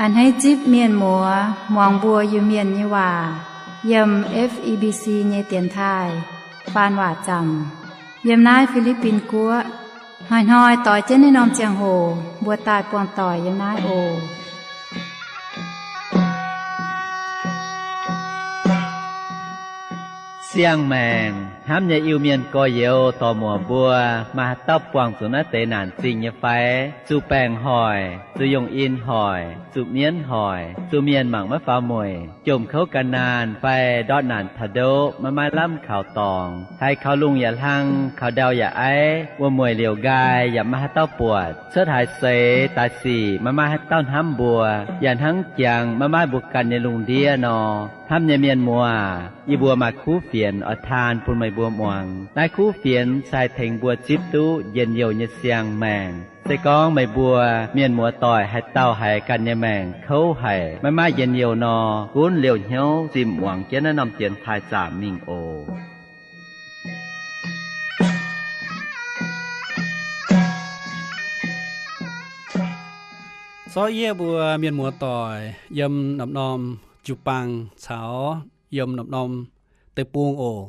A'hneiv zipv mienh muoz muangx mbuo Iu-Mienh nyei waac yiem F E B C nyei dienx taaih faan waac zaamc yiem naaiv Fi^li^bin Guoqv. Hnoi-hnoi doix jienv naaiv norm ziangh hoc mbuo daaih buangh doic yiem naaiv oc. Siang-maengc hnamv nyei Iu-Mienh gorx-youz dorc-muoc mbuo, maaih haaix dauh buangh zuqc naaiv deix naanc zingh nyei fai? Zuqc baengc hoic, zuqc yongh in hoic, zuqc mienv hoic, zuqc mienh mangc maiv faaux mueic, jomc kouv gan naanh fai ndortv naanc taux ndoqv maiv maaih lamh kaux dorngx, haiz kaux lungh yaac hlang, kaux ndau yaac aiv, wuom-mueic liouc nqaai yaac maiv maaih haaix dauh buatc, cuotv haaix seix daaih sic maiv maaih haaix dauh hnamv mbuo, yaac hnangv jangx maiv maaih mbuo ganh nyei lungh ndiev nor. Hnamv nyei mienh muoz, yie mbuo maaih kuv fienx oix taan bun meih mbuo muangx. Naaiv kuv fienx se haih tengx mbuo zipv duqv njien-youh nyei siang-maengc. Se gorngv meih mbuo mienh muoz doic haaix dauh haiz ganh nyei maengc kouv haic, maiv maaih njien-youh nor, gunv liouh hnyouv zinh muangx jienv naaiv norm dienx taaih zaamc mingh oc. Zorqv yie mbuo mienh muoz doic yiem norm-norm jiu-baang caux yiem norm-norm deic-bung oc.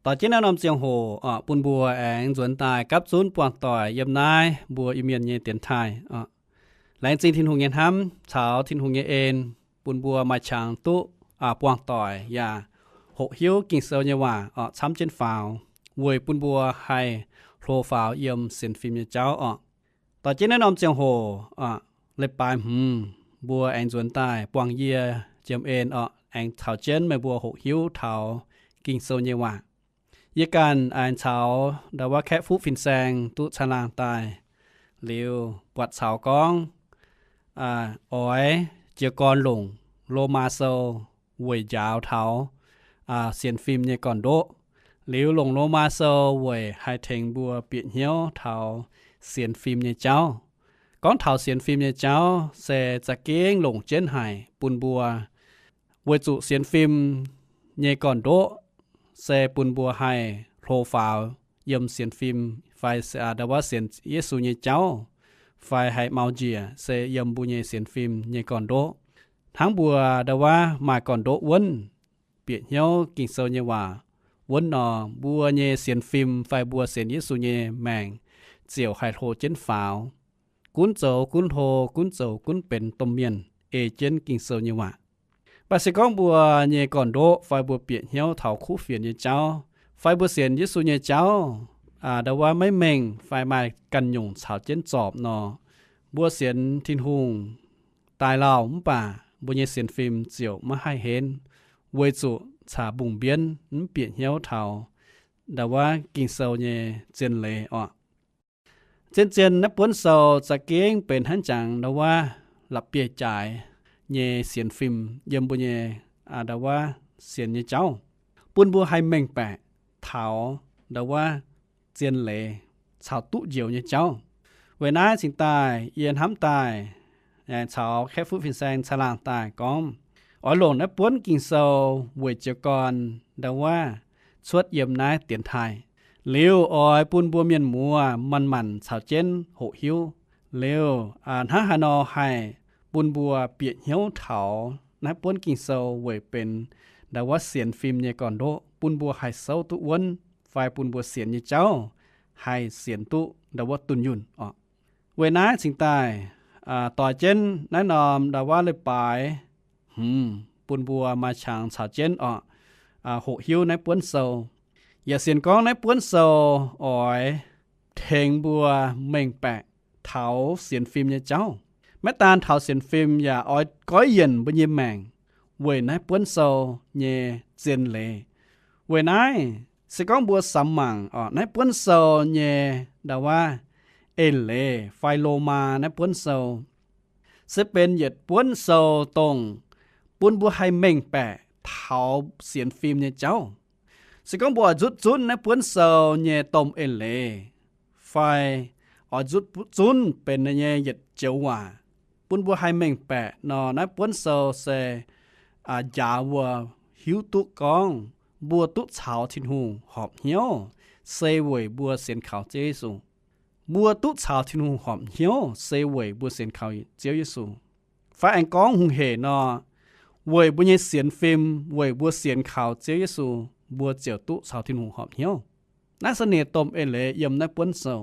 Doix jienv naaiv norm ziangh hoc bun mbuo aengx nzuonx daaih gapv zunv buangh doic yiem naaiv mbuo Iu-Mienh nyei dienx taaih. Laengz zingh Tin-Hungh nyei hnamv caux Tin-Hungh nyei en, bun mbuo maaih qangx duqv buangh doic yaac hoqc hiuv Ging-Sou nyei waac camv jienv faaux, weic bun mbuo haih hlo faaux yiem sienx fim nyei jauv oc. Doix jienv naaiv norm ziangh hoc, leiz-baaix hmz, mbuo aengx nzuonx daaih buangh yie jiem en oc, aengx caux jienv meih mbuo hoqc hiuv taux Ging-Sou nyei waac. Yie ganh aengx caux ndau wuov kaeqv fuqv fin-saeng duqv caangh laangh daaih liuz, buatc caux gorngv oix jiez gorn longc Lomaa Sou weic njaaux taux sienx fim nyei gorn-ndoqv. Liuz longc Lomaa Sou weic haih tengx mbuo bieqc hnyouv taux sienx fim nyei jauv. Gorngv taux sienx fim nyei jauv se za'gengh longc jienv haic bun mbuo, weic zuqc sienx fim nyei gorn-ndoqv se bun mbuo haih hlo faaux yiem sienx fim fai ndau wuov sienx Yesu nyei jauv, fai haih mau njiec se yiem mbuo nyei sienx fim nyei gorn-ndoqv. Hnangv mbuo ndau wuov maaih gorn-ndoqv wuonv, bieqc hnyouv Ging-Sou nyei waac wuonv nor, mbuo nyei sienx fim fai mbuo sienx Yesu nyei maengc ziouc haih hlo jienv faaux, gunv zoux gunv hlo, gunv zoux gunv benx domh mienh ei jienv Ging-Sou nyei waac. Mv baac se gorngv mbuo nyei gorn-ndoqv fai mbuo bieqc hnyouv taux kuv fienx nyei jauv fai mbuo sienx Yesu nyei jauv ndau wuov maiv mengh fai maaih ganh nyungc caux jienv zorpc nor, mbuo sienx Tin-Hungh daaih lauh mv baac mbuo nyei sienx fim ziouc maiv haih henv, weic zuqc caux mbungh mbienv mv bieqc hnyouv taux ndau wuov Ging-Sou nyei zien leiz oc. Zien-zien naaiv buonv sou za'gengh benx hnangv jangx ndau wuov la'bieiv-jaaix nyei sienx fim yiem mbuo nyei ndau wuov sienx nyei jauv, bun mbuo haih mengh baeqc taux ndau wuov zien leiz caux duqv njoux nyei jauv. Weic naaiv cingx daaih yie hnamv daaih caux kaeqv fuqv fin-saeng caangh laangh daaih gorngv, oix longc naaiv buonv Ging-Sou weic jiez gorn ndau wuov cuotv yiem naaiv dienx taaih. Liuz oix bun mbuo mienh muoz manc-manc caux jienv hoqc hiuv. Liuz hnangv haaix nor haih bun mbuo bieqc hnyouv taux naaiv buonv Ging-Sou weic benx ndau wuov sienx fim nyei gorn-ndoqv, bun mbuo haih souv duqv wuonv fai bun mbuo sienx nyei jauv haih sienx duqv ndau wuov dunh yunh oc. Weic naaiv cingx daaih doix jienv naaiv norm ndau wuov leiz-baaix hmz bun mbuo maaih qangx caux jienv oc hoqc hiuv naaiv buonv sou. Yaac sienx gorngv naaiv buonv sou oix tengx mbuo mengh baeqc taux sienx fim nyei jauv. Maiv daan taux sienx fim yaac oix goiv yienc mbuo nyei maengc weic naaiv buonv sou nyei zien leiz. Weic naaiv se gorngv mbuo samx mangc oc naaiv buonv sou nyei ndau wuov en leiz fai Lomaa naaiv buonv sou se benx yietc buonv sou dongh bun mbuo haih mengh baeqc taux sienx fim nyei jauv. Se gorngv mbuo oix nzutv zunv naaiv buonv sou nyei domh en leiz fai oix nzutv zunv benx nyei yietc joux waac bun mbuo haih mengh baeqc nor, naaiv buonv sou se njaaux mbuo hiuv duqv gorngv mbuo duqv caux Tin-Hungh horpc hnyouv se weic mbuo sienx kaux Ziouv Yesu. Mbuo duqv caux Tin-Hungh horpc hnyouv se weic mbuo sienx kaux Ziouv Yesu. fai aengx gorngv hungh hec nor, weic mbuo nyei sienx fim, weic mbuo sienx kaux Ziouv Yesu, mbuo ziouc duqv caux Tin-Hungh horpc hnyouv. Naaiv se ninh nyei domh eix leiz yiem naaiv buonv sou.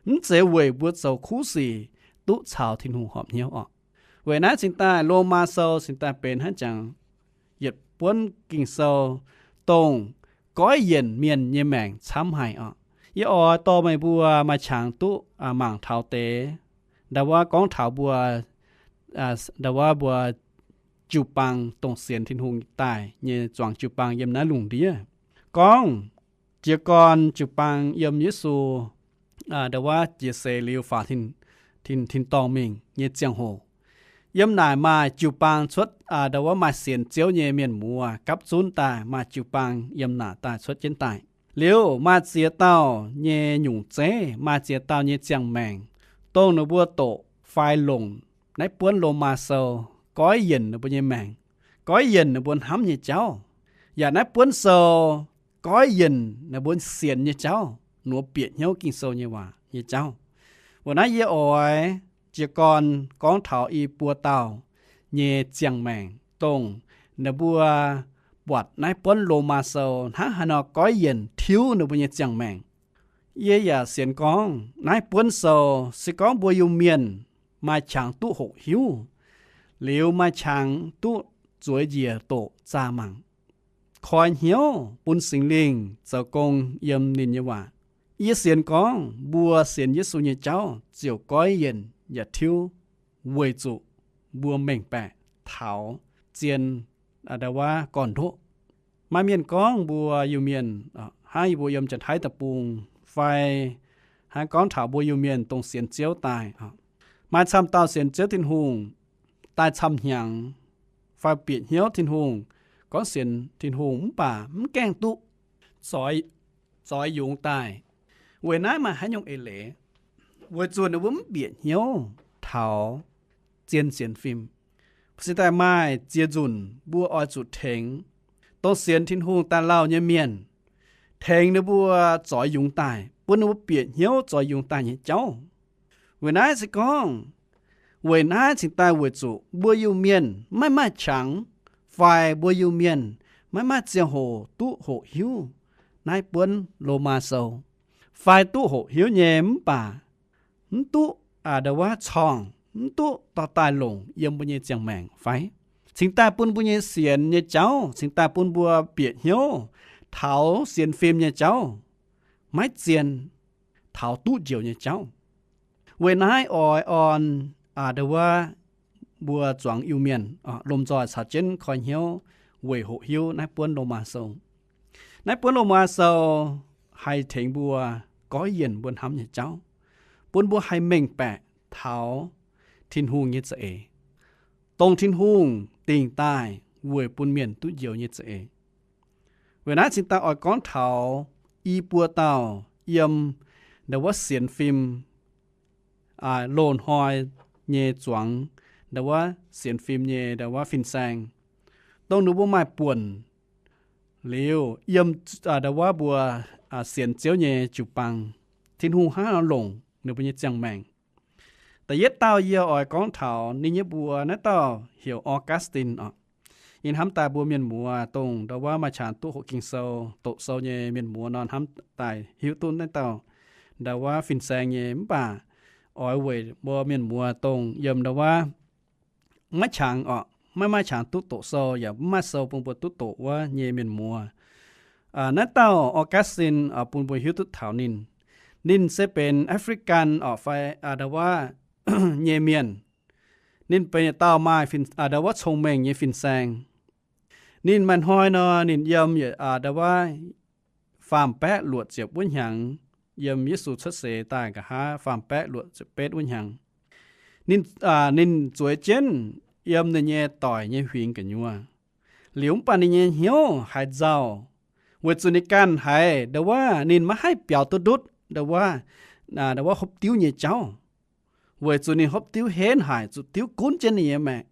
Mv zeiz weic mbuo zoux kuv sic duqv caux Tin-Hungh horpc hnyouv orqc. Weic naaiv cingx daaih Lomaa Sou cingx daaih benx hnangv jangx yietc buonv Ging-Sou, dongh goiv yienc mienh nyei maengc camv haic orqc. Yie oix dorh meih mbuo maaih qangx duqv mangc taux deix, ndau wuov gorngv taux mbuo, ndau wuov mbuo jiu-baang dongh sienx Tin-Hungh daaih nyei zuangx jiu-baang yiem naaiv lungh ndiev. Gorngv jiez gorn jiu-baang yiem Yesu, ndau wuov jiex seix liuz faaux tin-dorngh mingh nyei ziangh hoc, yiem naaic maaih jiu-baang cuotv, ndau wuov maaih sienx Ziouv nyei mienh muoz gapv zunv daaih, maaih jiu-baang yiem naaic daaih cuotv jienv daaih. Liuz maaih ziex dauh nyei nyungc zeiv, maaih ziex dauh nyei ziangh maengc, dongh ninh mbuo doqc fai longc naaiv buonv Lomaa Sou goiv yienc ninh mbuo nyei maengc, goiv yienc ninh mbuo hnamv nyei jauv. Yaac naaiv buonv sou goiv yienc ninh mbuo sienx nyei jauv, nor bieqc hnyouv Ging-Sou nyei waac nyei jauv. Weic naaiv yie oix jiez gorn gorngv taux i buo dauh nyei ziangh maengc, dongh ninh mbuo buatc naaiv buonv Lomaa Sou hnangv haaix nor goiv yienc tiuv ninh mbuo nyei ziangh maengc. Yie yaac sienx gorngv naaiv buonv sou se gorngv mbuo Iu-Mienh maaih qangx duqv hoqc hiuv, liuz maaih qangx duqv zueiz njiec doqc zaah mangc, koi hnyouv bun Singx Lingh zoux gong yiem ninh nyei waac. Yie sienx gorngv mbuo sienx Yesu nyei jauv ziouc goiv yienc yaac tiuv, weic zuqc mbuo mengh baeqc taux zien, ndau wuov gorn-ndoqv. Maaih mienh gorngv mbuo Iu-Mienh, hnangv yie mbuo yiem Janx-Taiv Deic-Bung, fai hnangv gorngv taux mbuo Iu-Mienh dongh sienx Ziouv daaih, maaih camv dauh sienx Ziouv Tin-Hungh daaih camv hnyangx, fai bieqc hnyouv Tin-Hungh, gorngv sienx Tin-Hungh mv baac mv gaengh duqv zoix yungz daaih. Weic naaiv maaih haaix nyungc eix leiz? Weic zuqc ninh mbuo mv bieqc hnyouv taux zien sienx fim. Cingx daaih maaih ziex nzunc mbuo oix zuqc tengx dongh sienx Tin-Hungh daaih lauh nyei mienh, tengx ninh mbuo zoix yungz daaih, bun ninh mbuo bieqc hnyouv zoix yungz daaih nyei jauv. Weic naaiv se gorngv, weic naaiv cingx daaih weic zuqc mbuo Iu-Mienh maiv maaih qangx, fai mbuo Iu-Mienh maiv maaih ziangh hoc duqv hoqc hiuv naaiv buonv Lomaa Sou, fai duqv hoqc hiuv nyei mv baac mv duqv, ndau wuov corngh, mv duqv dorh daaih longc yiem mbuo nyei ziangh maengc fai cingx daaih bun mbuo nyei sienx nyei jauv, cingx daaih bun mbuo bieqc hnyouv taux sienx fim nyei jauv, maiv zien taux duqv njoux nyei jauv. Weic naaiv oix orn, ndau wuov, mbuo zuangx Iu-Mienh lomh nzoih caux jienv koi hnyouv weic hoqc hiuv naaiv buonv Lomaa Sou. Naaiv buonv Lomaa Sou haih tengx mbuo goiv yienc mbuo hnamv nyei jauv, bun mbuo haih mengh baeqc taux Tin-Hungh nyei za'eix, dongh Tin-Hungh dingc daaih weic bun mienh duqv njoux nyei za'eix. Weic naaiv cingx daaih oix gorngv taux i buo dauh yiem ndau wuov sienx fim loz-hnoi nyei zuangx ndau wuov sienx fim nyei ndau wuov fin-saeng, dongh ninh mbuo maaih buonc liuz yiem ndau wuov mbuo sienx Ziouv nyei jiu-baang, Tin-Hungh hnangv nor longc ninh mbuo nyei ziangh maengc. Da'yietv dauh yie oix gorngv taux ninh nyei mbuox, naaiv dauh heuc Augustine oc. Yie hnamv daaih mbuo mienh muoz dongh ndau wuov maaih qangx duqv hoqc Ging-Sou, doqc sou nyei mienh muoz nor hnamv daaih hiuv duqv naaiv dauh ndau wuov fin-saeng nyei. Mv baac oix weic mbuo mienh muoz dongh yiem ndau wuov maiv qangx oc, maiv maaih qangx duqv doqc sou yaac mv maaih sou bun mbuo duqv doqc wuov nyei mienh muoz, naaiv dauh Augustine bun mbuo hiuv duqv taux ninh. Ninh se benx African oc fai ndau wuov nyei mienh. Ninh benx yietc dauh maaih ndau wuov cong-mengh nyei fin-saeng. Ninh maaih hnoi nor ninh yiem ndau wuov faam baeqv luoqc ziepc wuov hnyangx, yiem Yesu cuotv seix daaih nqa'haav faam baeqv luoqc ziepc betv wuov hnyangx. Ninh, ninh zueiz jienv yiem ninh nyei doic nyei huingx gu'nyuoz. Liuz mv baac ninh nyei hnyouv haiz nzauh, weic zuqc ninh ganh haiz ndau wuov ninh maiv haih biaux duqv ndutv ndau wuov, ndau wuov hopv diuv nyei jauv, weic zuqc ninh hopv diuv henv haic, zuqc diuv gunv jienv ninh nyei maengc.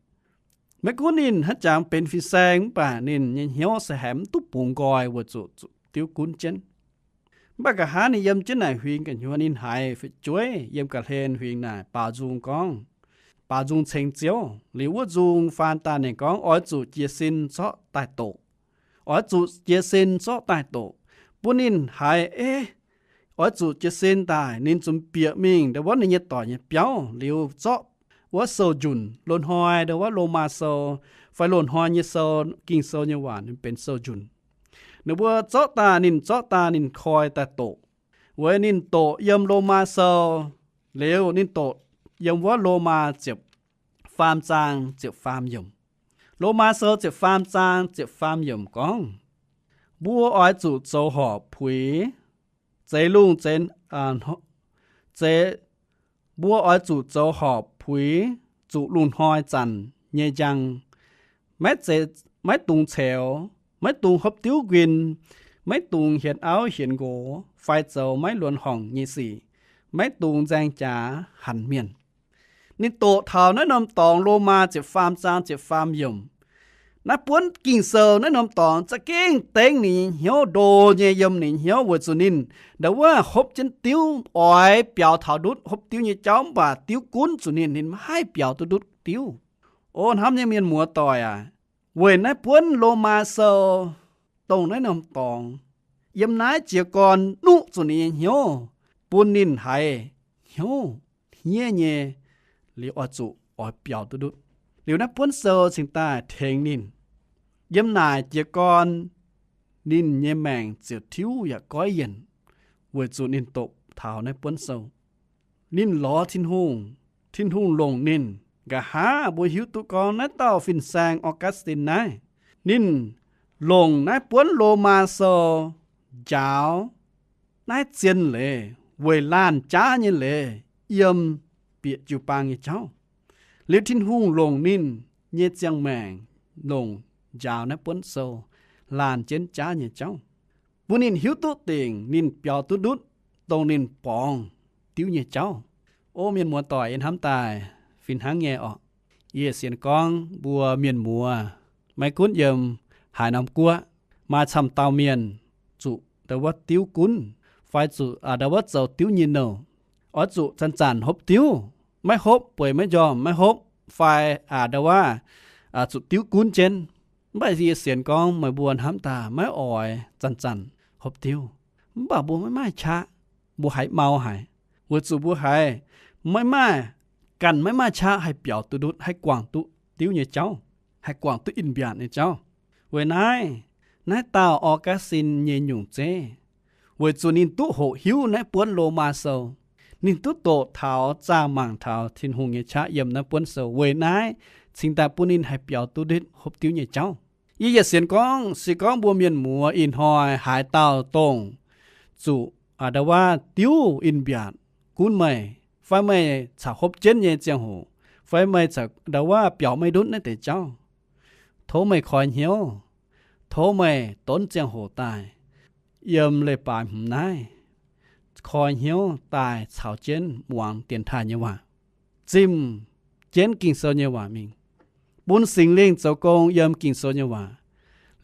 Maiv gunv ninh hnangv jangx benx fin-saeng mv baac ninh nyei hnyouv se haiz mv duqv bungx nqoi weic zuqc zuqc diuv gunv jienv. Mv baac nqa'haav ninh yiem jienv naaic huingx gu'nyuoz ninh haiz fu'jueiv yiem ga'hlen huingx naaic baaux nzung gorngv, baaux nzung ceng Ziouv. Liuz wuov nzung faan daaih ninh gorngv, oix zuqc jiez sin zorqv daaih doqc. Oix zuqc jiez sin zorqv daaih doqc, bun ninh haiz, eh, oix zuqc jiez sin daaih, ninh zungv bieqc mingh ndau wuov ninh nyei doic nyei biauv liuz zorqv wuov sou-njunc, loz-hnoi ndau wuov Lomaa Sou fai loz-hnoi nyei sou, Ging-Sou nyei waac ninh benx sou-njunc. Ninh mbuo zorqv daaih, ninh zorqv daaih, ninh koi daaih doqc. Weic ninh doqc yiem Lomaa Sou liuz, ninh doqc yiem wuov Lomaa ziepc faam zaang ziepc faam yiemc. Lomaa Sou ziepc faam zaang ziepc faam yiemc gorngv, mbuo oix zuqc zoux horpc puix zeix lungh, zeix, mbuo oix zuqc zoux horpc puix zuqc lungh hnoi zanc nyei njang. Maiv, maiv dungx ceux, maiv dungx hopv diuv nquin, maiv dungx hienx auv hienx nqox fai zoux maiv luonx horngc nyei sic, maiv dungx nzaeng jaax hanc mienh. Ninh doqc taux naaiv norm dorngx, Lomaa ziepc faam zaang ziepc faam yiemc. Naaiv buonv Ging-Sou naaiv norm dorngx za'gengh dengv ninh nyei hnyouv, ndo nyei yiem ninh nyei hnyouv weic zuqc ninh ndau wuov hopv jienv diuv, oix biaux taux ndutv hopv diuv nyei jauv, mv baac diuv gunv zuqc ninh, ninh maiv haih biaux duqv ndutv diuv. O hnamv nyei mienh muoz-doic aac, weic naaiv buonv Lomaa Sou dongh naaiv norm dorngx, yiem naaiv jiez gorn nuqv zuqc ninh nyei hnyouv, bun ninh haiz hnyouv hniev nyei, liuz oix zuqc oix biaux duqv ndutv. Liuz naaiv buonv sou cingx daaih tengx ninh. Yiem naaic jiez gorn ninh nyei maengc ziouc tiuv yaac goiv yienc, weic zuqc ninh doqc taux naaiv buonv sou. Ninh lorz Tin-Hungh, Tin-Hungh longc ninh. Nqa'haav mbuo hiuv duqv gorngv naaiv dauh fin-saeng Augustine naaiv, ninh longc naaiv buonv Lomaa Sou njaaux naaiv zien leiz weic laanh jaav nyei leiz yiem bieqc jiu-baang nyei jauv. Liuz Tin-Hungh longc ninh nyei ziangh maengc longc njaaux naaiv buonv sou laanh jienv jaav nyei jauv, bun ninh hiuv duqv dingc ninh biaux duqv ndutv dongh ninh borngz diuv nyei jauv. O mienh muoz-doic, yie hnamv daaih fih hnangv nyei orqc. Yie sienx gorngv mbuo mienh muoz maiv gunv yiem haaix norm guoqv, maaih camv dauh mienh zuqc ndau wuov diuv gunv, fai zuqc ndau wuov zoux diuv nyei nouh. Oix zuqc zanc-zanc hopv diuv, maiv hopv bueix maiv njormh, maiv hopv fai ndau wuov zuqc diuv gunv jienv. Mv baac yie sienx gorngv meih mbuo hnamv daaih maiv oix zanc-zanc hopv diuv, mv baac mbuo maiv maaih qaqv, mbuo haiz mau haic, weic zuqc mbuo haiz maiv maaih, ganh maiv maaih qaqv haih biaux duqv ndutv, haih guangc duqv diuv nyei jauv, haih guangc duqv in-mbiaatc nyei jauv. Weic naaiv, naaiv dauh Augustine nyei nyungc zeiv, weic zuqc ninh duqv hoqc hiuv naaiv buonv Lomaa Sou, ninh duqv doqc taux zaah mangc taux Tin-Hungh nyei qaqv yiem naaiv buonv sou. Weic naaiv cingx daaih bun ninh haih biaux duqv ndutv hopv diuv nyei jauv. Yie yietc sienx gorngv se gorngv mbuo mienh muoz ih hnoi haaix dauh dongh zuqc ndau wuov diuv in-mbiaatc gunv meih, fai meih caux hopv jienv nyei ziangh hoc, fai meih caux ndau wuov biaux maiv ndutv naaiv deix jauv, tov meih koi hnyouv, tov meih donv ziangh hoc daaih yiem leiz-baaix hmz naaiv koi hnyouv daaih caux jienv muangx dienx taaih nyei waac, zimh jienv Ging-Sou nyei waac mingh, bun Singx Lingh zoux gong yiem Ging-Sou nyei waac,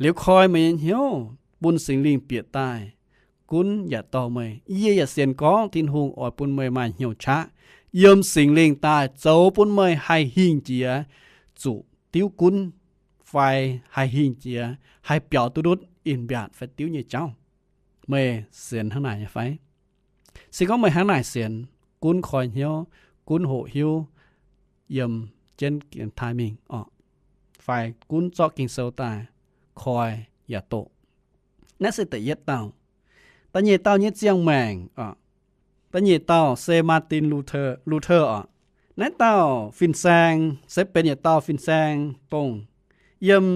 liuz koi meih nyei hnyouv bun Singx Lingh bieqc daaih gunv yaac dorh meih. Yie yaac sienx gorngv Tin-Hungh oix bun meih maaih hnyouv qaqv yiem Singx Lingh daaih zoux bun meih haih hingh jiex zuqc diuv gunv, fai haih hingh jiex haih biaux duqv ndutv in-mbiaatc fai diuv nyei jauv. Meih sienx hnangv naaic nyei fai? Se gorngv meih hnangv naaic sienx, gunv koi hnyouv, gunv hoqc hiuv yiem jienv dienx taaih mingh orqc, fai gunv zorqv Ging-Sou daaih koi yaac doqc. Naaiv se da'yietv dauh. Da'nyeic dauh nyei ziangh maengc orqc, da'nyeic dauh se Martin Luther, Luther orqc. Naaiv dauh fin-saeng se benx yietc dauh fin-saeng dongh yiem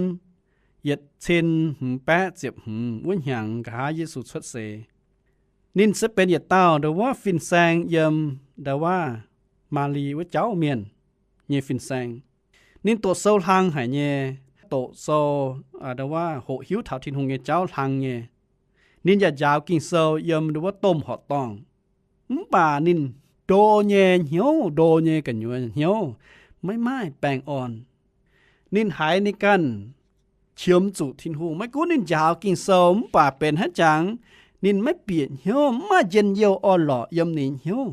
yietc cin hmz baeqv ziepc hmz wuov hnyangx nqa'haav Yesu cuotv seix. Ninh se benx yietc dauh ndau wuov fin-saeng yiem ndau wuov Maali wuov jauv mienh nyei fin-saeng. Ninh doqc sou hlang haic nyei, doqc sou, ndau wuov hoqc hiuv taux Tin-Hungh nyei jauv hlang nyei. Ninh yaac njaaux Ging-Sou yiem ndau wuov domh horqc dorngh. Mv baac ninh ndo nyei hnyouv, ndo nyei gu'nyuoz hnyouv, maiv maaih baengh orn. Ninh haiz ninh ganh qiemx zuqc Tin-Hungh. Maiv gunv ninh njaaux Ging-Sou mv baac benx haaix jangx, ninh maiv bieqc hnyouv, mv maaih njien-youh orn-lorqc yiem ninh hnyouv.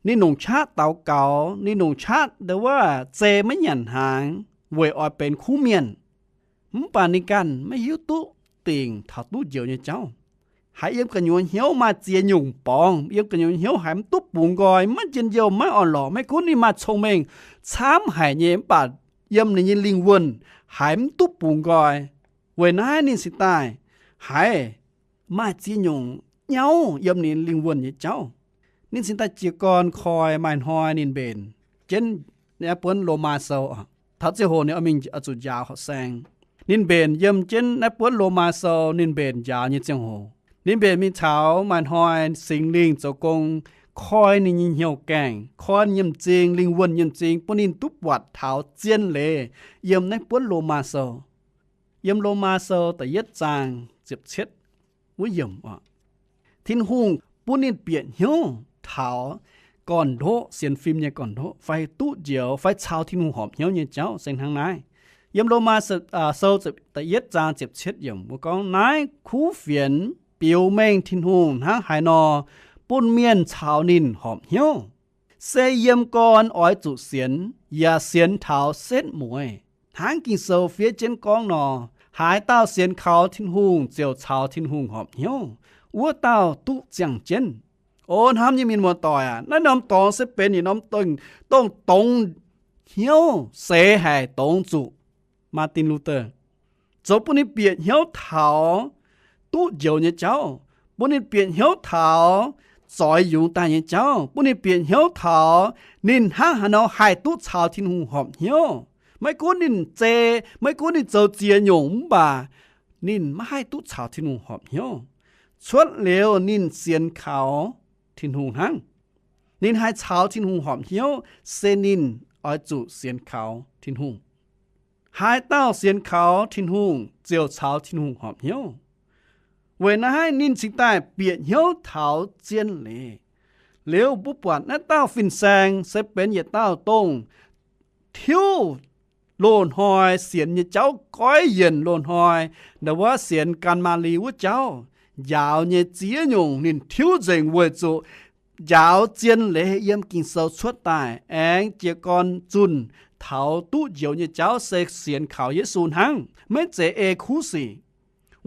Ninh longc qaqv daux gaux, ninh longc qaqv ndau wuov zei maiv nyanc hnaangx weic oix benx kuv mienh. Mv baac ninh ganh maiv hiuv duqv dingc taux duqv njoux nyei jauv. Haiz yiem gu'nyuoz hnyouv maaih ziex nyungc borngz, yiem gu'nyuoz hnyouv haiz mv duqv bungx nqoi, maiv njien-youh, maiv orn-lorqc. Maiv gunv ninh maaih cong-mengh camv haic nyei, mv baac yiem ninh nyei lingh wuonh haiz mv duqv bungx nqoi. Weic naaiv ninh cingx daaih haiz maaih ziex nyungc nyauv yiem ninh lingh wuonh nyei jauv. Ninh cingx daaih jiez gorn koi maaih hnoi ninh mbenc jienv naaiv buonv Lomaa Sou. Taux ziangh hoc ninh oix mingh zuqc njaaux horqc saeng. Ninh mbenc yiem jienv naaiv buonv Lomaa Sou, ninh mbenc njaaux nyei ziangh hoc, ninh mbenc mingh taux maaih hnoi Singx Lingh zoux gong koi ninh nyei hnyouv gaengh, koi ninh nyei m'zing, lingh wuonh nyei m'zing, bun ninh duqv buatc taux zien leiz yiem naaiv buonv Lomaa Sou. Yiem Lomaa Sou da'yietv zaang ziepc cietv wuov yiemc oc, Tin-Hungh bun ninh bieqc hnyouv taux gorn-ndoqv, sienx fim nyei gorn-ndoqv, fai duqv njoux, fai caux Tin-Hungh horpc hnyouv nyei jauv se hnangv naaiv. Yiem Lomaa Sou da'yietv zaang ziepc cietv yiemc mbuo gorngv, Naaiv kuv fienx biux mengh Tin-Hungh hnangv haaix nor bun mienh caux ninh horpc hnyouv. Se yiem gorn oix zuqc sienx, yaac sienx taux setv mueiz. Hnangv Ging-Sou fiev jienv gorngv nor, Haaix dauh sienx kaux Tin-Hungh ziouc caux Tin-Hungh horpc hnyouv. Wuov dauh duqv ziangh jienv. O hnamv nyei mienh muoz-doic aac, naaiv norm dorngx se benx yietc norm dongh dongz hnyouv seix haic dongz zuqc Martin Luther zoux bun ninh bieqc hnyouv taux duqv njoux nyei jauv, bun ninh bieqc hnyouv taux zoix yungz daaih nyei jauv, bun ninh bieqc hnyouv taux ninh hnangv haaix nor haih duqv caux Tin-Hungh horpc hnyouv. Maiv gunv ninh zei, maiv gunv ninh zoux ziex nyungc mv baac ninh maiv haih duqv caux Tin-Hungh horpc hnyouv. Cuotv liuz ninh sienx kaux Tin-Hungh hnangv. Ninh haih caux Tin-Hungh horpc hnyouv se ninh oix zuqc sienx kaux Tin-Hungh. Haaix dauh sienx kaux Tin-Hungh ziouc caux Tin-Hungh horpc hnyouv. Weic naaiv ninh cingx daaih bieqc hnyouv taux zien leiz. Liuz mbuo buatc naaiv dauh fin-saeng se benx yietc dauh dongh tiuv loz-hnoi sienx nyei jauv goiv yienc loz-hnoi, ndau wuov sienx Gan^maa^li wuov jauv, njaaux nyei ziex nyungc ninh tiuv nzengc weic zuqc njaaux zien leiz yiem Ging-Sou cuotv daaih aengx jiez gorn zunh taux duqv njoux nyei jauv se sienx kaux Yesu hnangv, maiv zeiz ei kuv sic.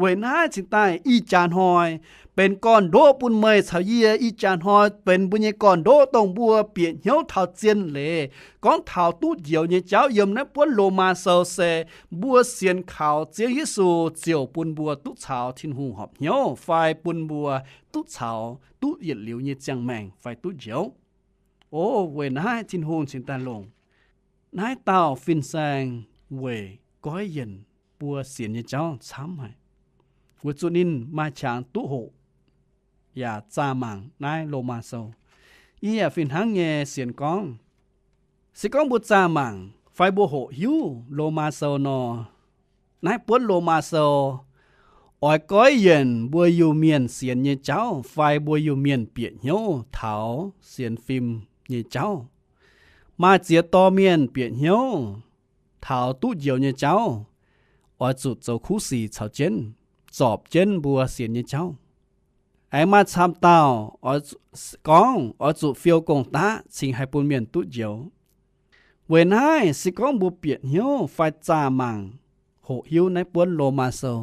Weic naaiv cingx daaih ih jaax hnoi benx gorn-ndoqv bun meih caux yie. Ih jaax hnoi benx mbuo nyei gorn-ndoqv dongh mbuo bieqc hnyouv taux zien leiz, gorngv taux duqv njoux nyei jauv yiem naaiv buonv Lomaa Sou se mbuo sienx kaux Ziouv Yesu ziouc bun mbuo duqv caux Tin-Hungh horpc hnyouv fai bun mbuo duqv caux duqv yietc liuz nyei ziangh maengc fai duqv njoux. O, weic naaiv Tin-Hungh cingx daaih longc naaiv dauh fin-saeng weic goiv yienc mbuo sienx nyei jauv camv haic, weic zuqc ninh maaih qangx duqv hoqc yaac zaah mangc naaiv Lomaa Sou. Yie yaac fih hnangv nyei sienx gorngv, se gorngv mbuo zaah mangc fai mbuo hoqc hiuv Lomaa Sou nor, naaiv buonv Lomaa Sou oix goiv yienc mbuo Iu-Mienh sienx nyei jauv fai mbuo Iu-Mienh bieqc hnyouv taux sienx fim nyei jauv. Maaih ziex dorh mienh bieqc hnyouv taux duqv njoux nyei jauv, oix zuqc zoux kuv sic caux jienv, zorpc jienv mbuo sienx nyei jauv. Aengx maaih camv dauh gorngv oix zuqc fiou gong-daqv cingx haih bun mienh duqv njoux. Weic naaiv se gorngv mbuo bieqc hnyouv fai zaah mangc hoqc hiuv naaiv buonv Lomaa Sou,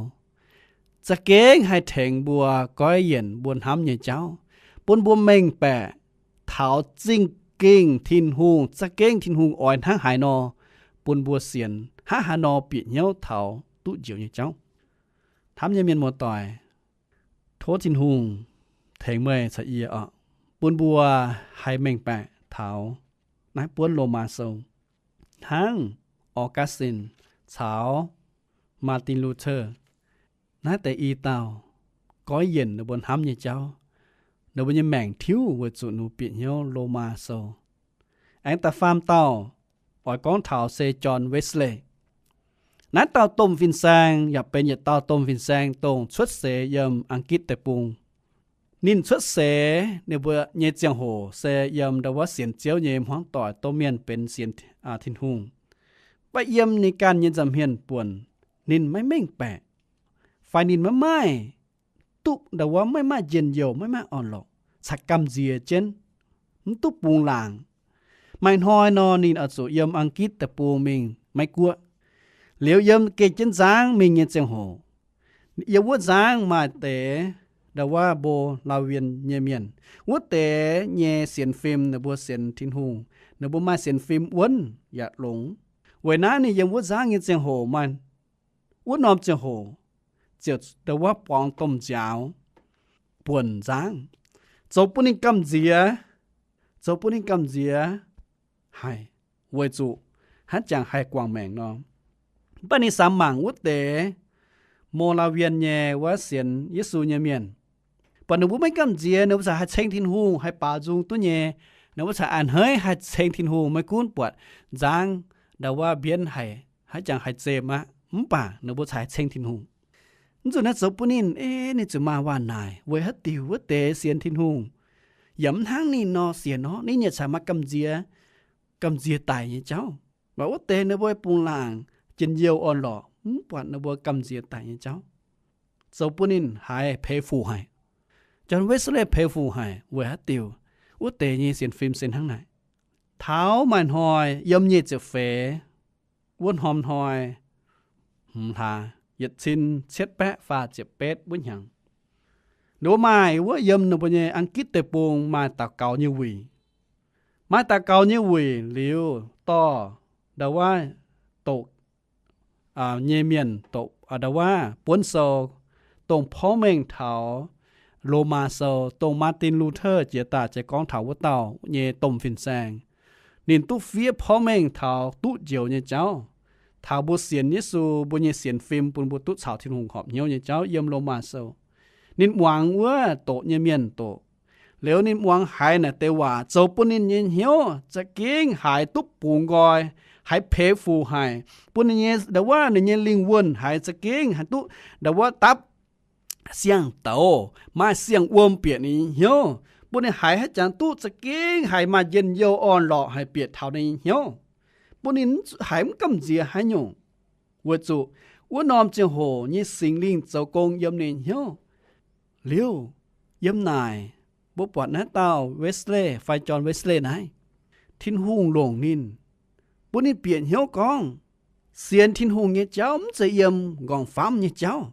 za'gengh haih tengx mbuo goiv yienc mbuo hnamv nyei jauv, bun mbuo mengh baeqc taux zingh gengh Tin-Hungh, za'gengh Tin-Hungh oix hnangv haaix nor bun mbuo sienx, hnangv haaix nor bieqc hnyouv taux duqv njoux nyei jauv. Hnamv nyei mienh muoz-doic, tov Tin-Hungh tengx meih caux yie oc, bun mbuo haih mengh baeqc taux naaiv buonv Lomaa Sou hnangv Augustine caux Martin Luther naaiv deix i dauh goiv yienc ninh mbuo hnamv nyei jauv, ninh mbuo nyei maengc tiuv weic zuqc ninh mbuo bieqc hnyouv Lomaa Sou. Aengx da'faam dauh oix gorngv taux se John Wesley. Naaiv dauh domh fin-saeng yaac benx yietc dauh domh fin-saeng dongh cuotv seix yiem Aang^gitv Deic-Bung. Ninh cuotv seix ninh mbuo nyei ziangh hoc se yiem ndau wuov sienx Ziouv nyei hmuangv doic, domh mienh benx sienx Tin-Hungh. Mv baac yiem ninh ganh nyei nza'hmien buonc, ninh maiv mengh baeqc, fai ninh maiv maaih duqv ndau wuov, maiv maaih njien-youh, maiv maaih orn-lorqc, caqv gamh nziex jienv. mv duqv bungx laangc. Maaih hnoi nor, ninh oix zuqc yiem A'gitv deic-bung mingh Meiv Guoqv. Liuz yiem geh jienv nzangv mingh nyei ziangh hoc, yiem wuov nzangv maaih deix ndau wuov Mbo^laa^wien nyei mienh. Wuov deix nyei sienx fim, ninh mbuo sienx Tin-Hungh, ninh mbuo maaih sienx fim wuonv yaac longx. Weic naaiv ninh yiem wuov nzangv nyei ziangh hoc maaih wuov norm ziangh hoc ziouc ndau wuov borngz domh nziaaux buonc nzangv, zoux bun ninh gamh nziex, zoux bun ninh gamh nziex haic, weic zuqc haaix jangx haih guangc maengc nor. Mv baac ninh samx mangc wuov deix Mbo^laa^wien nyei wuov sienx Yesu nyei mienh, buatc ninh mbuo maiv gamh nziex, ninh mbuo caux haih ceng Tin-Hungh, haih baaux nzung duqv nyei, ninh mbuo caux a'hneiv haih ceng Tin-Hungh, maiv gunv buatc nzangv ndau wuov mbienv haic, haaix jangx haih zem aqv, mv baac ninh mbuo caux haih ceng Tin-Hungh. Mv zuqc naaiv zoux bun ninh, ei, ninh zuqc maaih waac naaic, weic haaix diuc wuov deix sienx Tin-Hungh yaac mv hnangv ninh nor sienx nor, ninh yaac caux maaih gamh nziex, gamh nziex daic nyei jauv. Mv baac wuov deix ninh mbuo bungx laangc, njien-youh orn-lorqc, mv buatc ninh mbuo gamh nziex daic nyei jauv, zoux bun ninh haiz peix fuc haic. John Wesley peix fuc haic weic haaix diuc? Wuov deix nyei sienx fim se hnangv naaic. Taux maaih hnoi yiem nyic ziepc feix wuov norm hnoi, hmz hlaax yietc cin cietv baeqv faah ziepc betv wuov hnyangx, ninh mbuo maaih wuov yiem ninh mbuo nyei A'gitv deic-bung maaih daux gaux nyei wuic. Maaih daux gaux nyei wuic liuz, dorh ndau wuov doqc nyei mienh, doqc ndau wuov buonv sou, dongh porv mengh taux Lomaa Sou, dongh Martin Luther jiex daaih jiex gorngv taux wuov dauh nyei domh fin-saeng. Ninh duqv fiev porv mengh taux duqv njoux nyei jauv, taux mbuo sienx Yesu mbuo nyei sienx fim bun mbuo duqv caux Tin-Hungh horpc hnyouv nyei jauv yiem Lomaa Sou. Ninh muangx wuov doqc nyei mienh doqc. Liuz ninh muangx haiz naaic deix waac zoux bun ninh nyei hnyouv za'gengh haiz duqv bungx nqoi, haiz peix fuc haic, bun ninh nyei ndau wuov ninh nyei lingh wuonh haiz za'gengh haiz duqv ndau wuov dapv siang-douz, maaih siang-wuom bieqc ninh nyei hnyouv, bun ninh haiz haaix jangx duqv za'gengh haiz maaih njien-youh orn-lorqc haih bieqc taux ninh nyei hnyouv, bun ninh haiz mv gamh nziex haaix nyungc. Weic zuqc wuov norm ziangh hoc nyei Singx Lingh zoux gong yiem ninh hnyouv. Liuz, yiem naaic mbuo buatc naaiv dauh Wesley fai John Wesley naaiv, Tin-Hungh longc ninh, bun ninh bieqc hnyouv gorngv sienx Tin-Hungh nyei jauv mv zeiz yiem nqorngv-famv nyei jauv.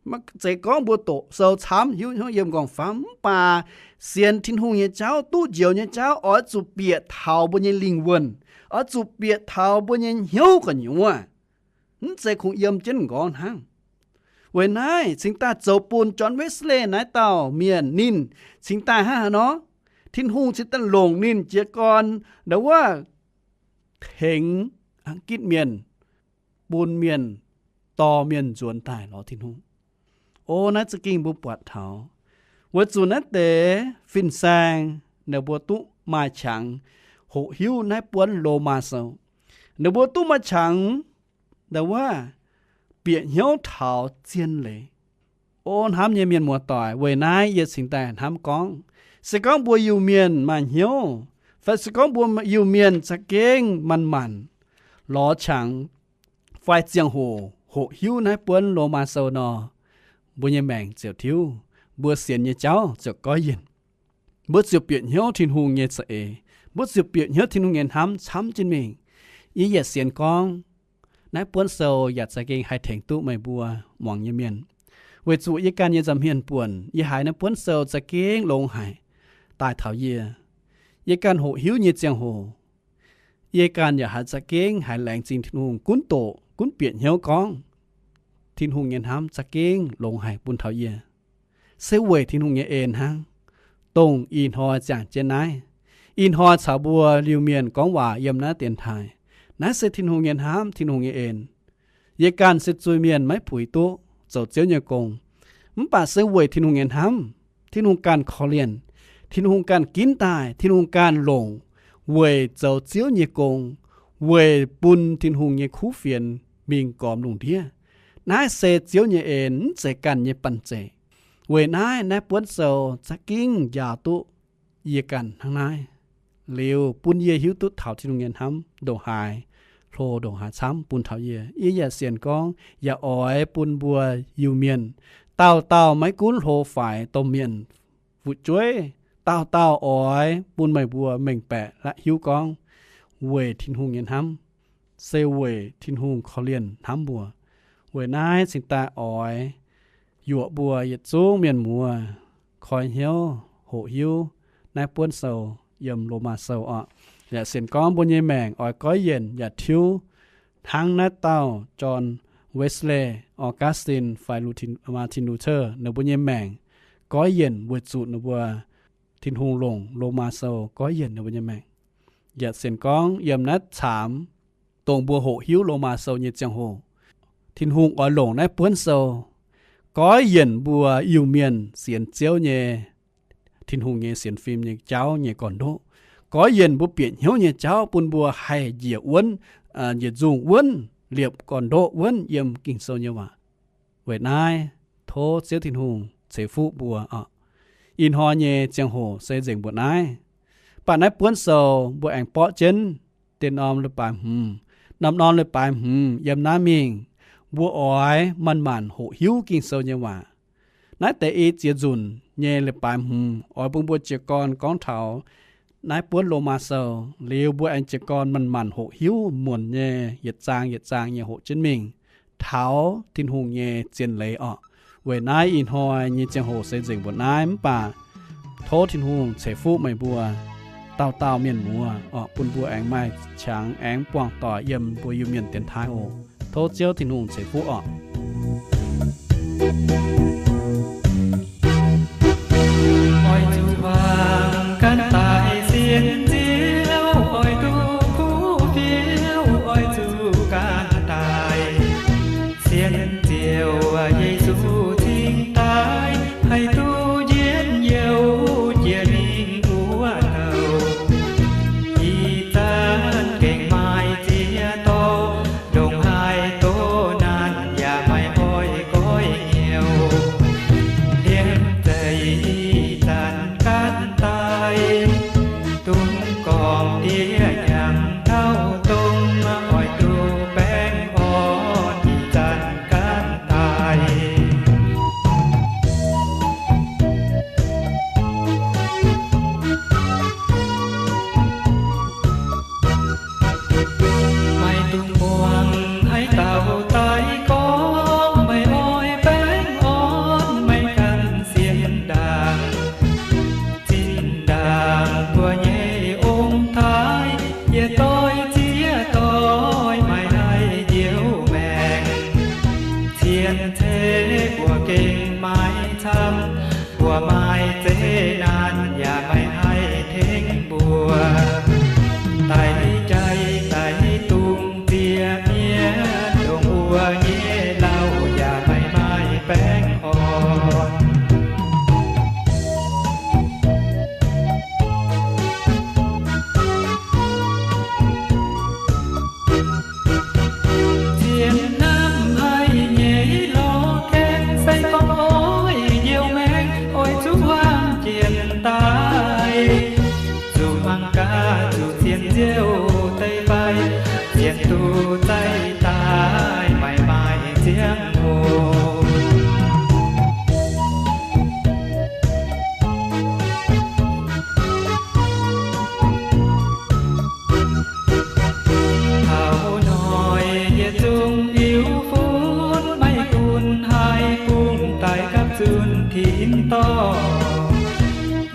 Maiv zeiz gorngv mbuo doqc sou camv hiuv hnyouv yiem nqorngv-famv, mv baac sienx Tin-Hungh nyei jauv, duqv njoux nyei jauv oix zuqc bieqc taux mbuo nyei lingh wuonh, oix zuqc bieqc taux mbuo nyei hnyouv gu'nyuoz, mv zeiz kungx yiem jienv nqorngv hnangv. Weic naaiv cingx daaih zoux bun John Wesley naaiv dauh mienh ninh cingx daaih hnangv haaix nor, Tin-Hungh cingx daaih longc ninh jiez gorn ndau wuov tengx a'gitv mienh, bun mienh, dorh mienh nzuonx daaih lorz Tin-Hungh. O, naaiv za'gengh mbuo buatc taux, weic zuqc naaiv deix fin-saeng ninh mbuo duqv maaih qangx hoqc hiuv naaiv buonv Lomaa Sou. Ninh mbuo duqv maaih qangx ndau wuov bieqc hnyouv taux zien leiz. O hnamv nyei mienh muoz-doic, weic naaiv yie cingx daaih hnamv gorngv, se gorngv mbuo Iu-Mienh maaih hnyouv, fai se gorngv mbuo Iu-Mienh za'gengh manc-manc lorz qangx fai ziangh hoc hoqc hiuv naaiv buonv Lomaa Sou nor, mbuo nyei maengc ziouc tiuv, mbuo sienx nyei jauv ziouc goiv yienc. Mbuo ziouc bieqc hnyouv Tin-Hungh nyei za'eix. Mbuo ziouc bieqc hnyouv Tin-Hungh nyei hnamv camv jienv mingh. Yie yaac sienx gorngv naaiv buonv sou yaac za'gengh haih tengx duqv meih mbuo muangx nyei mienh. Weic zuqc yie ganh nyei nza'hmien buonc, yie haiz naaiv buonv sou za'gengh longx haic daaih taux yie. Yie ganh hoqc hiuv nyei ziangh hoc, yie ganh yaac haiz za'gengh haiz laengz zingh Tin-Hungh gunv doqc, gunv bieqc hnyouv gorngv Tin-Hungh nyei hnamv za'gengh longx haic bun taux yie. Se weic Tin-Hungh nyei en hnangv, dongh ih hnoi ziangh jienv naaiv, ih hnoi caux mbuo Iu-Mienh gorngv waac yiem naaiv dienx taaih. Naaiv se Tin-Hungh nyei hnamv, Tin-Hungh nyei en. Yie ganh se zuiz-mienh maiv puix duqv zoux Ziouv nyei gong, mv baac se weic Tin-Hungh nyei hnamv, Tin-Hungh ganh korv-lienh, Tin-Hungh ganh ginv daaih, Tin-Hungh ganh longc weic zoux Ziouv nyei gong, weic bun Tin-Hungh nyei kuv fienx mingh gormx lungh ndiev. Naaiv se Ziouv nyei en, mv zeiz ganh nyei banh zeic. Weic naaiv, naaiv buonv sou za'gengh njaaux duqv yie ganh hnangv naaiv. Liuz bun yie hiuv duqv taux Tin-Hungh nyei hnamv ndongc haaix, hlo ndongc haaix camv bun taux yie. Yie yaac sienx gorngv yaac oix bun mbuo Iu-Mienh dauh dauh maiv gunv hlo faix domh mienh, fu'jueiv, dauh dauh oix bun meih mbuo mengh baeqc la'hiuv gorngv weic Tin-Hungh nyei hnamv, se weic Tin-Hungh korv-lienh hnamv mbuo. Weic naaiv cingx daaih oix yuoqc mbuo yietc zungv mienh muoz koi hnyouv hoqc hiuv naaiv buonv sou yiem Lomaa Sou orqc. Yaac sienx gorngv mbuo nyei maengc oix goiv yienc yaac tiuv hnangv naaiv dauh John Wesley, Augustine fai Martin Luther ninh mbuo nyei maengc goiv yienc weic zuqc ninh mbuo Tin-Hungh longc Lomaa Sou goiv yienc ninh mbuo nyei maengc. Yaac sienx gorngv yiem naaiv caamx dongh mbuo hoqc hiuv Lomaa Sou nyei ziangh hoc, Tin-Hungh oix longc naaiv buonv sou goiv yienc mbuo Iu-Mienh sienx Ziouv nyei, Tin-Hungh nyei sienx fim nyei jauv nyei gorn-ndoqv, goiv yienc mbuo bieqc hnyouv nyei jauv, bun mbuo haih njiec wuonv, njiec nzungh wuonv, liepc gorn-ndoqv wuonv yiem Ging-Sou nyei waac. Weic naaiv tov Ziouv Tin-Hungh ceix fuqv mbuo oc. Ih hnoi nyei ziangh hoc se nzengc mbuoqc naaiv. Mv baac naaiv buonv sou mbuo aengx borqv jienv deix norm leiz-baaix hmz. Norm-norm leiz-baaix hmz yiem naaiv mingh, mbuo oix manc-manc hoqc hiuv Ging-Sou nyei waac. Naaiv deix i ziex nzunc nyei leiz-baaix hmz oix bun mbuo jiez gorn gorngv taux naaiv buonv Lomaa Sou. Liuz mbuo aengx jiez gorn manc-manc hoqc hiuv muonc nyei yietc zaang yietc zaang nyei hoqc jienv mingh taux Tin-Hungh nyei zien leiz orqc. Weic naaiv ih hnoi nyei ziangh hoc se nzengc mbuoqc naaiv, mv baac tov Tin-Hungh ceix fuqv meih mbuo dauh dauh mienh muoz orqc, bun mbuo aengx maaih qangx aengx buangh doic yiem mbuo Iu-Mienh dienx taaih oc. Tov Ziouv Tin-Hungh ceix fuqv orqc. Oix zuqc wangc gan daaih sienx Ziouv, oix duqv kuv fiouv, oix zuqc gan daaih sienx Ziouv Yesu cingx daaih, haih duqv njien-youh jiex mingh wuov douh. Ih zanc gengh maaih ziex dorngx ndongc haaix doqc naanc yaac maiv oix goiv hnyouv. Liemh zeih ih zanc gan daaih, dungx gorngv diex hnyangx taux dongh oix duqv baengh orn ih zanc gan daaih. Maiv dungx muangx haaix dauh daaih gorngv, maiv oix baengh orn, maiv gan sienx ndaangc. Zinh ndaangc mbuo nyei ong-taaix, yietc doix ziex doix maiv haih njoux maengc. Cien-ceqv mbuo gengh maiv camv, mbuo maaih zeqc naanc yaac maiv haih tengx mbuo. Daix jai daix dungz ziex mienh, dongh wuov nyei lauh yaac maiv maaih baengh orn. Zien hnamv haic nyei lorz gaengh, se gorngv oix njoux maengc, oix zuqc huaang jienv daaih. Zuqc mangc gaax zuqc sienx Ziouv deix fai, sienx duqv za'gengh daaih maiv maaih ziangh hoc. Taux hnoi yietc zungv liuz funx, maiv gunv haih bungx daaih gapv zunh tin-dorngh.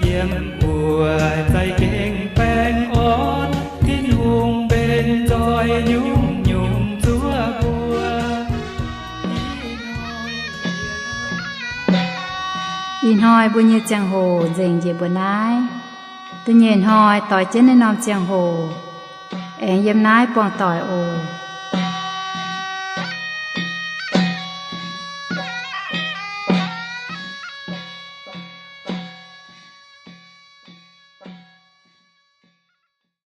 Yiem wuov za'gengh baengh orn, Tin-Hungh mbenc nzoih nyungc-nyungc zuov mbuo. Ih hnoi mbuo nyei ziangh hoc nzengc njiec mbuo naaiv. Da'nyeic hnoi doix jienv naaiv norm ziangh hoc aengx yiem naaiv buangh doic oc.